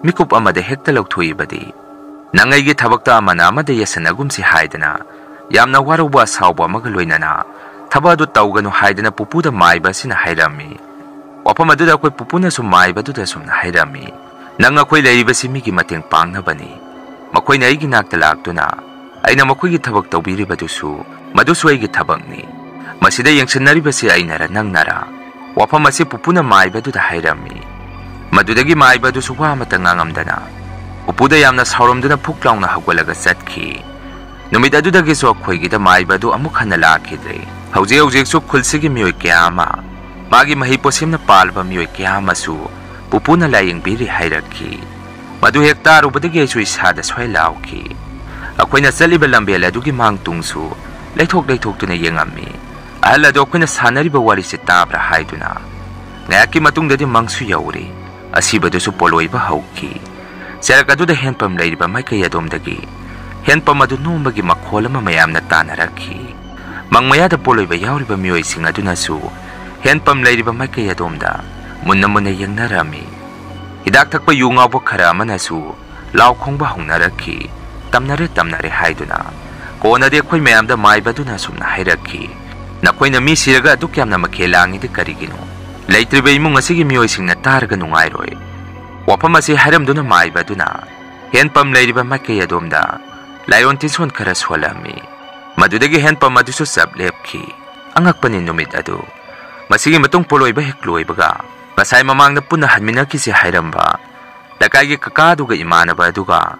ꯃꯤꯀꯨꯞ ꯑꯃꯗ ꯍꯦꯛꯇ ꯂꯧꯊꯣꯛꯏꯕꯗꯤ? ꯅꯪ ꯑꯩꯒꯤ ꯊꯕꯛꯇ ꯑꯃꯅ ꯑꯃꯗ ꯌꯦꯠꯁꯟꯅꯒꯨꯝꯁꯤ ꯍꯥꯏꯗꯅ ꯌꯥꯝꯅ ꯋꯥꯔꯧꯕ ꯑꯁꯥꯎꯕ ꯑꯃꯒ ꯂꯣꯏꯅꯅ ꯊꯕꯛ ꯑꯗꯨ ꯇꯧꯒꯅꯨ ꯍꯥꯏꯗꯅ ꯄꯨꯄꯨꯗ ꯃꯥꯏꯕ ꯑꯁꯤꯅ ꯍꯥꯏꯔꯝꯃꯤ꯫ ꯋꯥꯐꯝ ꯑꯗꯨꯗ ꯑꯩꯈꯣꯏ ꯄꯨꯄꯨꯅꯁꯨ ꯃꯥꯏꯕꯗꯨꯗ ꯑꯁꯨꯝꯅ ꯍꯥꯏꯔꯝꯃꯤ, "ꯅꯪ ꯑꯩꯈꯣꯏ ꯂꯩꯔꯤꯕꯁꯤ ꯃꯤꯒꯤ ꯃꯇꯦꯡ ꯄꯥꯡꯅꯕꯅꯤ꯫ ꯃꯈꯣꯏꯅ ꯑꯩꯒꯤ ꯅꯥꯛꯇ ꯂꯥꯛꯇꯨꯅ ꯑꯩꯅ ꯃꯈꯣꯏꯒꯤ ꯊꯕꯛ ꯇꯧꯕꯤꯔꯤꯕꯗꯨꯁꯨ, ꯃꯗꯨꯁꯨ ꯑꯩꯒꯤ ꯊꯕꯛꯅꯤ꯫ ꯃꯁꯤꯗ ꯌꯦꯡꯁꯤꯟꯅꯔꯤꯕꯁꯤ ꯑꯩꯅꯔ ꯅꯪꯅꯔ?" ꯋꯥꯐꯝ ꯑꯁꯤ ꯄꯨꯄꯨꯅ ꯃꯥꯏꯕꯗꯨꯗ ꯍꯥꯏꯔꯝꯃꯤ꯫ ꯃꯗꯨꯗꯒꯤ ꯃꯥꯏꯕꯗꯨꯁꯨ ꯋꯥ ꯑꯃꯠꯇ ꯉꯥꯡꯉꯝꯗꯅ ꯄꯨꯄꯨꯗ ꯌꯥꯝꯅ ꯁꯥꯎꯔꯝꯗꯨꯅ ꯐꯨꯛ ꯂꯥꯎꯅ ꯍꯧꯒꯠꯂꯒ ꯆꯠꯈꯤ꯫ ꯅꯨꯃꯤꯠ ꯑꯗꯨꯗꯒꯤꯁꯨ ꯑꯩꯈꯣꯏꯒꯤꯗ ꯃꯥꯏꯕ ꯑꯗꯨ ꯑꯃꯨꯛ ꯍꯟꯅ ꯂꯥꯛꯈꯤꯗ꯭ꯔꯦ꯫ ꯍꯧꯖꯤꯛ ꯍꯧꯖꯤꯛꯁꯨ ꯈꯨꯜꯁꯤꯒꯤ ꯃꯤꯑꯣꯏ ꯀꯌꯥ ꯑꯃ, ꯃꯥꯒꯤ ꯃꯍꯩ ꯄꯣꯠꯁꯦꯝꯅ ꯄꯥꯜꯂꯕ ꯃꯤꯑꯣꯏ ꯀꯌꯥ ꯑꯃꯁꯨ ꯄꯨꯄꯨꯅ ꯂꯥꯌꯦꯡꯕꯤꯔꯤ ꯍꯥꯏꯔꯛꯈꯤ꯫ ꯃꯗꯨ ꯍꯦꯛ ꯇꯥꯔꯨꯕꯗꯒꯤ ꯑꯩꯁꯨ ꯏꯁꯥꯗ ꯁ꯭ꯋꯥꯏ ꯂꯥꯎꯈꯤ꯫ ꯑꯩꯈꯣꯏꯅ ꯆꯠꯂꯤꯕ ꯂꯝꯕꯦꯜ ꯑꯗꯨꯒꯤ ꯃꯥꯡ ꯇꯨꯡꯁꯨ ꯂꯩꯊꯣꯛ ꯂꯩꯊꯣꯛꯇꯨꯅ ꯌꯦꯡꯉꯝꯃꯤ꯫ ꯑꯍꯜ ꯑꯗꯨ ꯑꯩꯈꯣꯏꯅ ꯁꯥꯟꯅꯔꯤꯕ ꯋꯥꯔꯤꯁꯤ ꯇꯥꯕ꯭ꯔꯥ ꯍꯥꯏꯗꯨꯅ꯫ ꯉꯥꯏꯍꯥꯛꯀꯤ ꯃꯇꯨꯡꯗꯗꯤ ꯃꯪꯁꯨ ꯌꯧꯔꯦ꯫ ꯑꯁꯤꯕꯗꯨꯁꯨ ꯄꯣꯂꯣꯏꯕ ꯍꯧꯈꯤ꯫ ꯆꯔꯛ ꯑꯗꯨꯗ ꯍꯦꯟꯄꯝ ꯂꯩꯔꯤꯕ ꯃꯥꯏꯀꯩ ꯑꯗꯣꯝꯗꯒꯤ ꯍꯦꯟꯄꯝ ꯑꯗꯨ ꯅꯣꯝꯕꯒꯤ ꯃꯈꯣꯜ ꯑꯃ ꯃꯌꯥꯝꯅ ꯇꯥꯅꯔꯛꯈꯤ꯫ ꯃꯪ ꯃꯌꯥꯗ ꯄꯣꯂꯣꯏꯕ ꯌꯥꯎꯔꯤꯕ ꯃꯤꯑꯣꯏꯁꯤꯡ ꯑꯗꯨꯅꯁꯨ ꯍꯦꯟꯄꯝ ꯂꯩꯔꯤꯕ ꯃꯥꯏꯀꯩ ꯑꯗꯣꯝꯗ ꯃꯨꯟꯅ ꯃꯨꯟꯅ ꯌꯦꯡꯅꯔꯝꯃꯤ꯫ ꯍꯤꯗꯥꯛ ꯊꯛꯄ ꯌꯨ ꯉꯥꯎꯕ ꯈꯔ ꯑꯃꯅꯁꯨ ꯂꯥꯎ ꯈꯣꯡꯕ ꯍꯧꯅꯔꯛꯈꯤ꯫ "ꯇꯝꯅꯔꯦ, ꯇꯝꯅꯔꯦ" ꯍꯥꯏꯗꯨꯅ꯫ ꯀꯣꯟꯅꯗꯤ ꯑꯩꯈꯣꯏ ꯃꯌꯥꯝꯗ ꯃꯥꯏꯕꯗꯨꯅ ꯑꯁꯨꯝꯅ ꯍꯥꯏꯔꯛꯈꯤ, "ꯅꯈꯣꯏꯅ ꯃꯤ ꯁꯤꯔꯒ ꯑꯗꯨꯛ ꯌꯥꯝꯅ ꯃꯈꯦꯜ ꯂꯥꯡꯉꯤꯗꯤ ꯀꯔꯤꯒꯤꯅꯣ? ꯂꯩꯇ꯭ꯔꯤꯕ ꯏꯃꯨꯡ ꯑꯁꯤꯒꯤ ꯃꯤꯑꯣꯏꯁꯤꯡꯅ ꯇꯥꯔꯒ ꯅꯨꯡꯉꯥꯏꯔꯣꯏ"꯫ ꯋꯥꯐꯝ ꯑꯁꯤ ꯍꯥꯏꯔꯝꯗꯨꯅ ꯃꯥꯏꯕ ꯑꯗꯨꯅ ꯍꯦꯟꯄꯝ ꯂꯩꯔꯤꯕ ꯃꯥꯏꯀꯩ ꯑꯗꯣꯝꯗ ꯂꯥꯏꯑꯣꯟ ꯇꯤꯟꯁꯣꯟ ꯈꯔ ꯁꯣꯜꯂꯝꯃꯤ꯫ ꯃꯗꯨꯗꯒꯤ ꯍꯦꯟꯄꯝ ꯑꯗꯨꯁꯨ ꯆꯞ ꯂꯦꯞꯈꯤ꯫ ꯑꯉꯛꯄꯅꯤ ꯅꯨꯃꯤꯠ ꯑꯗꯨ꯫ ꯃꯁꯤꯒꯤ ꯃꯇꯨꯡ ꯄꯣꯂꯣꯏꯕ ꯍꯦꯛ ꯂꯣꯏꯕꯒ ꯉꯁꯥꯏ ꯃꯃꯥꯡꯗ ꯄꯨꯟꯅ ꯍꯟꯃꯤꯟꯅꯈꯤꯁꯦ ꯍꯥꯏꯔꯝꯕ ꯂꯩꯀꯥꯏꯒꯤ ꯀꯀꯥꯗꯨꯒ ꯏꯃꯥꯟꯅꯕ ꯑꯗꯨꯒ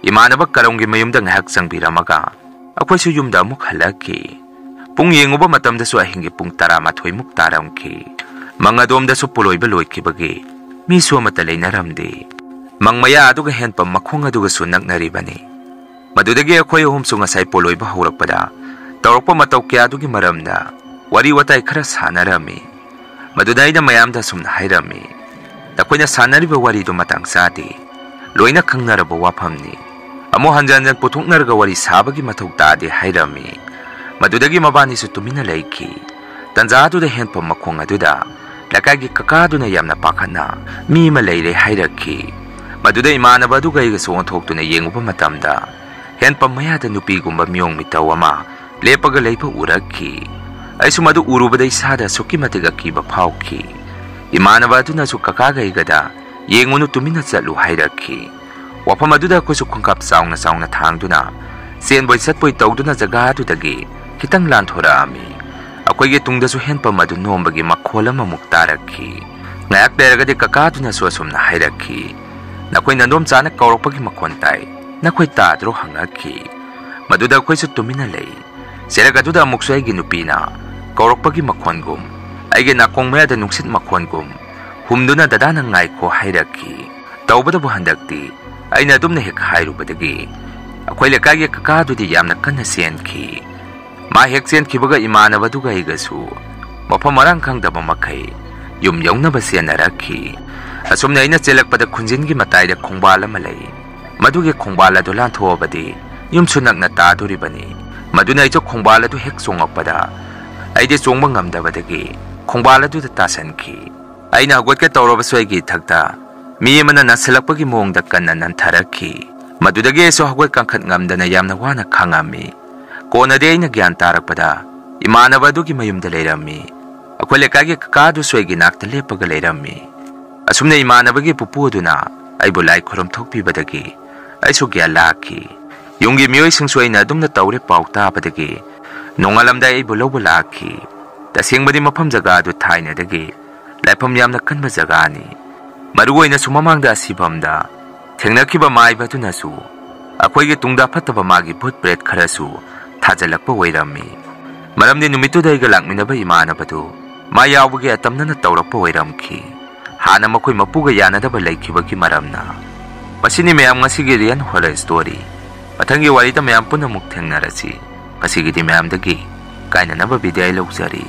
ꯏꯃꯥꯟꯅꯕ ꯀꯔꯝꯒꯤ ꯃꯌꯨꯝꯗ ꯉꯥꯏꯍꯥꯛ ꯆꯪꯕꯤꯔꯝꯃꯒ ꯑꯩꯈꯣꯏꯁꯨ ꯌꯨꯝꯗ ꯑꯃꯨꯛ ꯍꯜꯂꯛꯈꯤ꯫ ꯄꯨꯡ ꯌꯦꯡꯉꯨꯕ ꯃꯇꯝꯗꯁꯨ ꯑꯍꯤꯡꯒꯤ ꯄꯨꯡ ꯇꯔꯥꯃꯥꯊꯣꯏꯃꯨꯛ ꯇꯥꯔꯝꯈꯤ꯫ ꯃꯪ ꯑꯗꯣꯝꯗꯁꯨ ꯄꯣꯂꯣꯏꯕ ꯂꯣꯏꯈꯤꯕꯒꯤ ꯃꯤꯁꯨ ꯑꯃꯠꯇ ꯂꯩꯅꯔꯝꯗꯦ꯫ ꯃꯪ ꯃꯌꯥ ꯑꯗꯨꯒ ꯍꯦꯟꯄꯝ ꯃꯈꯣꯡ ꯑꯗꯨꯒꯁꯨ ꯅꯛꯅꯔꯤꯕꯅꯤ꯫ ꯃꯗꯨꯗꯒꯤ ꯑꯩꯈꯣꯏ ꯑꯍꯨꯝꯁꯨ ꯉꯁꯥꯏ ꯄꯣꯂꯣꯏꯕ ꯍꯧꯔꯛꯄꯗ ꯇꯧꯔꯛꯄ ꯃꯇꯧ ꯀꯌꯥꯗꯨꯒꯤ ꯃꯔꯝꯗ ꯋꯥꯔꯤ ꯋꯥꯇꯥꯏ ꯈꯔ ꯁꯥꯟꯅꯔꯝꯃꯤ꯫ ꯃꯗꯨꯗ ꯑꯩꯅ ꯃꯌꯥꯝꯗ ꯑꯁꯨꯝꯅ ꯍꯥꯏꯔꯝꯃꯤ, "ꯅꯈꯣꯏꯅ ꯁꯥꯟꯅꯔꯤꯕ ꯋꯥꯔꯤꯗꯨ ꯃꯇꯥꯡ ꯆꯥꯗꯦ꯫ ꯂꯣꯏꯅ ꯈꯪꯅꯔꯕ ꯋꯥꯐꯝꯅꯤ꯫ ꯑꯃꯨꯛ ꯍꯟꯖꯟ ꯍꯟꯖꯟ ꯄꯨꯊꯣꯛꯅꯔꯒ ꯋꯥꯔꯤ ꯁꯥꯕꯒꯤ ꯃꯊꯧ ꯇꯥꯗꯦ," ꯍꯥꯏꯔꯝꯃꯤ꯫ ꯃꯗꯨꯗꯒꯤ ꯃꯕꯥꯅꯤꯁꯨ ꯇꯨꯃꯤꯟꯅ ꯂꯩꯈꯤ꯫ ꯇꯟꯖꯥꯗꯨꯗ ꯍꯦꯟꯄꯝ ꯃꯈꯣꯡ ꯑꯗꯨꯗ ꯂꯩꯀꯥꯏꯒꯤ ꯀꯀꯥꯗꯨꯅ ꯌꯥꯝꯅ ꯄꯥꯈꯠꯅ ꯃꯤ ꯑꯃ ꯂꯩꯔꯦ ꯍꯥꯏꯔꯛꯈꯤ꯫ ꯃꯗꯨꯗ ꯏꯃꯥꯟꯅꯕ ꯑꯗꯨꯒ ꯑꯩꯒꯁꯨ ꯑꯣꯟꯊꯣꯛꯇꯨꯅ ꯌꯦꯡꯉꯨꯕ ꯃꯇꯝꯗ ꯍꯦꯟꯄꯝ ꯃꯌꯥꯗ ꯅꯨꯄꯤꯒꯨꯝꯕ ꯃꯤꯑꯣꯡ ꯃꯤꯇꯧ ꯑꯃ ꯂꯦꯞꯄꯒ ꯂꯩꯕ ꯎꯔꯛꯈꯤ꯫ ꯑꯩꯁꯨ ꯃꯗꯨ ꯎꯔꯨꯕꯗ ꯏꯁꯥꯗ ꯑꯁꯨꯛꯀꯤ ꯃꯇꯤꯛ ꯑꯀꯤꯕ ꯐꯥꯎꯈꯤ꯫ ꯏꯃꯥꯟꯅꯕ ꯑꯗꯨꯅꯁꯨ ꯀꯀꯥꯒ ꯑꯩꯒꯗ, "ꯌꯦꯡꯉꯨꯅꯨ, ꯇꯨꯃꯤꯟꯅ ꯆꯠꯂꯨ," ꯍꯥꯏꯔꯛꯈꯤ꯫ ꯋꯥꯐꯝ ꯑꯗꯨꯗ ꯑꯩꯈꯣꯏꯁꯨ ꯈꯣꯡꯀꯥꯞ ꯆꯥꯎꯅ ꯆꯥꯎꯅ ꯊꯥꯡꯗꯨꯅ ꯆꯦꯟꯕꯣꯏ ꯆꯠꯄꯣꯏ ꯇꯧꯗꯨꯅ ꯖꯒꯥ ꯑꯗꯨꯗꯒꯤ ꯈꯤꯇꯪ ꯂꯥꯟꯊꯣꯔꯛꯑꯝꯃꯤ꯫ ꯑꯩꯈꯣꯏꯒꯤ ꯇꯨꯡꯗꯁꯨ ꯍꯦꯟꯄꯝ ꯑꯗꯨ ꯅꯣꯝꯕꯒꯤ ꯃꯈꯣꯜ ꯑꯃꯃꯨꯛ ꯇꯥꯔꯛꯈꯤ꯫ ꯉꯥꯏꯍꯥꯛ ꯂꯩꯔꯒꯗꯤ ꯀꯀꯥꯗꯨꯅꯁꯨ ꯑꯁꯨꯝꯅ ꯍꯥꯏꯔꯛꯈꯤ, "ꯅꯈꯣꯏ ꯅꯗꯣꯝꯆꯥꯅ ꯀꯧꯔꯛꯄꯒꯤ ꯃꯈꯣꯟ ꯇꯥꯏ, ꯅꯈꯣꯏ ꯇꯥꯗ꯭ꯔꯣ?" ꯍꯪꯉꯛꯈꯤ꯫ ꯃꯗꯨꯗ ꯑꯩꯈꯣꯏꯁꯨ ꯇꯨꯃꯤꯟꯅ ꯂꯩ꯫ ꯆꯦꯔꯛ ꯑꯗꯨꯗ ꯑꯃꯨꯛꯁꯨ ꯑꯩꯒꯤ ꯅꯨꯄꯤꯅ ꯀꯧꯔꯛꯄꯒꯤ ꯃꯈꯣꯟꯒꯨꯝ, ꯑꯩꯒꯤ ꯅꯥꯀꯣꯡ ꯃꯌꯥꯗ ꯅꯨꯡꯁꯤꯠ ꯃꯈꯣꯟꯒꯨꯝ ꯍꯨꯝꯗꯨꯅ "ꯗꯗꯥꯅ ꯉꯥꯏꯈꯣ" ꯍꯥꯏꯔꯛꯈꯤ꯫ ꯇꯧꯕꯇꯕꯨ ꯍꯟꯗꯛꯇꯤ ꯑꯩꯅ ꯑꯗꯨꯝꯅ ꯍꯦꯛ ꯍꯥꯏꯔꯨꯕꯗꯒꯤ ꯑꯩꯈꯣꯏ ꯂꯩꯀꯥꯏꯒꯤ ꯀꯀꯥꯗꯨꯗꯤ ꯌꯥꯝꯅ ꯀꯟꯅ ꯆꯦꯟꯈꯤ꯫ ꯃꯥ ꯍꯦꯛ ꯆꯦꯟꯈꯤꯕꯒ ꯏꯃꯥꯟꯅꯕꯗꯨꯒ ꯑꯩꯒꯁꯨ ꯃꯐꯝ ꯃꯔꯥꯡ ꯈꯪꯗꯕ ꯃꯈꯩ ꯌꯨꯝ ꯌꯧꯅꯕ ꯆꯦꯟꯅꯔꯛꯈꯤ꯫ ꯑꯁꯨꯝꯅ ꯑꯩꯅ ꯆꯦꯜꯂꯛꯄꯗ ꯈꯨꯟꯖꯤꯟꯒꯤ ꯃꯇꯥꯏꯗ ꯈꯣꯡꯕꯥꯜ ꯑꯃ ꯂꯩ꯫ ꯃꯗꯨꯒꯤ ꯈꯣꯡꯕꯥꯜ ꯑꯗꯨ ꯂꯥꯟꯊꯣꯛꯑꯕꯗꯤ ꯌꯨꯝꯁꯨ ꯅꯛꯅ ꯇꯥꯗꯣꯔꯤꯕꯅꯤ꯫ ꯃꯗꯨꯅ ꯑꯩꯁꯨ ꯈꯣꯡꯕꯥꯜ ꯑꯗꯨ ꯍꯦꯛ ꯆꯣꯡꯉꯛꯄꯗ ꯑꯩꯗꯤ ꯆꯣꯡꯕ ꯉꯝꯗꯕꯗꯒꯤ ꯈꯣꯡꯕꯥꯜ ꯑꯗꯨꯗ ꯇꯥꯁꯟꯈꯤ꯫ ꯑꯩꯅ ꯍꯧꯒꯠꯀꯦ ꯇꯧꯔꯕꯁꯨ ꯑꯩꯒꯤ ꯏꯊꯛꯇ ꯃꯤ ꯑꯃꯅ ꯅꯟꯁꯤꯜꯂꯛꯄꯒꯤ ꯃꯑꯣꯡꯗ ꯀꯟꯅ ꯅꯟꯊꯔꯛꯈꯤ꯫ ꯃꯗꯨꯗꯒꯤ ꯑꯩꯁꯨ ꯍꯧꯒꯠ ꯀꯥꯡꯈꯠ ꯉꯝꯗꯅ ꯌꯥꯝꯅ ꯋꯥꯅ ꯈꯥꯡꯉꯝꯃꯤ꯫ ꯀꯣꯟꯅꯗꯤ ꯑꯩꯅ ꯒ꯭ꯌꯥꯟ ꯇꯥꯔꯛꯄꯗ ꯏꯃꯥꯟꯅꯕ ꯑꯗꯨꯒꯤ ꯃꯌꯨꯝꯗ ꯂꯩꯔꯝꯃꯤ꯫ ꯑꯩꯈꯣꯏ ꯂꯩꯀꯥꯏꯒꯤ ꯀꯀꯥ ꯑꯗꯨꯁꯨ ꯑꯩꯒꯤ ꯅꯥꯛꯇ ꯂꯦꯞꯄꯒ ꯂꯩꯔꯝꯃꯤ꯫ ꯑꯁꯨꯝꯅ ꯏꯃꯥꯟꯅꯕꯒꯤ ꯄꯨꯄꯨ ꯑꯗꯨꯅ ꯑꯩꯕꯨ ꯂꯥꯏ ꯈꯨꯔꯨꯝ ꯊꯣꯛꯄꯤꯕꯗꯒꯤ ꯑꯩꯁꯨ ꯒ꯭ꯌꯥꯟ ꯂꯥꯛꯈꯤ꯫ ꯌꯨꯝꯒꯤ ꯃꯤꯑꯣꯏꯁꯤꯡꯁꯨ ꯑꯩꯅ ꯑꯗꯨꯝꯅ ꯇꯧꯔꯦ ꯄꯥꯎ ꯇꯥꯕꯗꯒꯤ ꯅꯣꯡꯉꯥꯜꯂꯝꯗꯥꯏ ꯑꯩꯕꯨ ꯂꯧꯕ ꯂꯥꯛꯈꯤ꯫ ꯇꯁꯦꯡꯕꯗꯤ ꯃꯐꯝ ꯖꯒꯥ ꯑꯗꯨ ꯊꯥꯏꯅꯗꯒꯤ ꯂꯥꯏꯐꯝ ꯌꯥꯝꯅ ꯀꯟꯕ ꯖꯒꯥꯅꯤ꯫ ꯃꯔꯨꯑꯣꯏꯅꯁꯨ ꯃꯃꯥꯡꯗ ꯑꯁꯤꯐꯝꯗ ꯊꯦꯡꯅꯈꯤꯕ ꯃꯥꯏꯕ ꯑꯗꯨꯅꯁꯨ ꯑꯩꯈꯣꯏꯒꯤ ꯇꯨꯡꯗ ꯐꯠꯇꯕ ꯃꯥꯒꯤ ꯚꯨꯠ ꯄ꯭ꯔꯦꯠ ꯈꯔꯁꯨ ꯊꯥꯖꯤꯜꯂꯛꯄ ꯑꯣꯏꯔꯝꯃꯤ꯫ ꯃꯔꯝꯗꯤ ꯅꯨꯃꯤꯠꯇꯨꯗ ꯑꯩꯒ ꯂꯥꯛꯃꯤꯟꯅꯕ ꯏꯃꯥꯟꯅꯕꯗꯨ ꯃꯥ ꯌꯥꯎꯕꯒꯤ ꯑꯇꯝꯅꯅ ꯇꯧꯔꯛꯄ ꯑꯣꯏꯔꯝꯈꯤ꯫ ꯍꯥꯟꯅ ꯃꯈꯣꯏ ꯃꯄꯨꯒ ꯌꯥꯅꯗꯕ ꯂꯩꯈꯤꯕꯒꯤ ꯃꯔꯝꯅ꯫ ꯃꯁꯤꯅꯤ ꯃꯌꯥꯝ ꯉꯁꯤꯒꯤ real horror story꯫ ꯃꯊꯪꯒꯤ ꯋꯥꯔꯤꯗ ꯃꯌꯥꯝ ꯄꯨꯟꯅ ꯑꯃꯨꯛ ꯊꯦꯡꯅꯔꯁꯤ꯫ ꯉꯁꯤꯒꯤꯗꯤ ꯃꯌꯥꯝꯗꯒꯤ ꯀꯥꯏꯅꯅꯕ ꯕꯤꯗꯥꯏ ꯂꯧꯖꯔꯤ꯫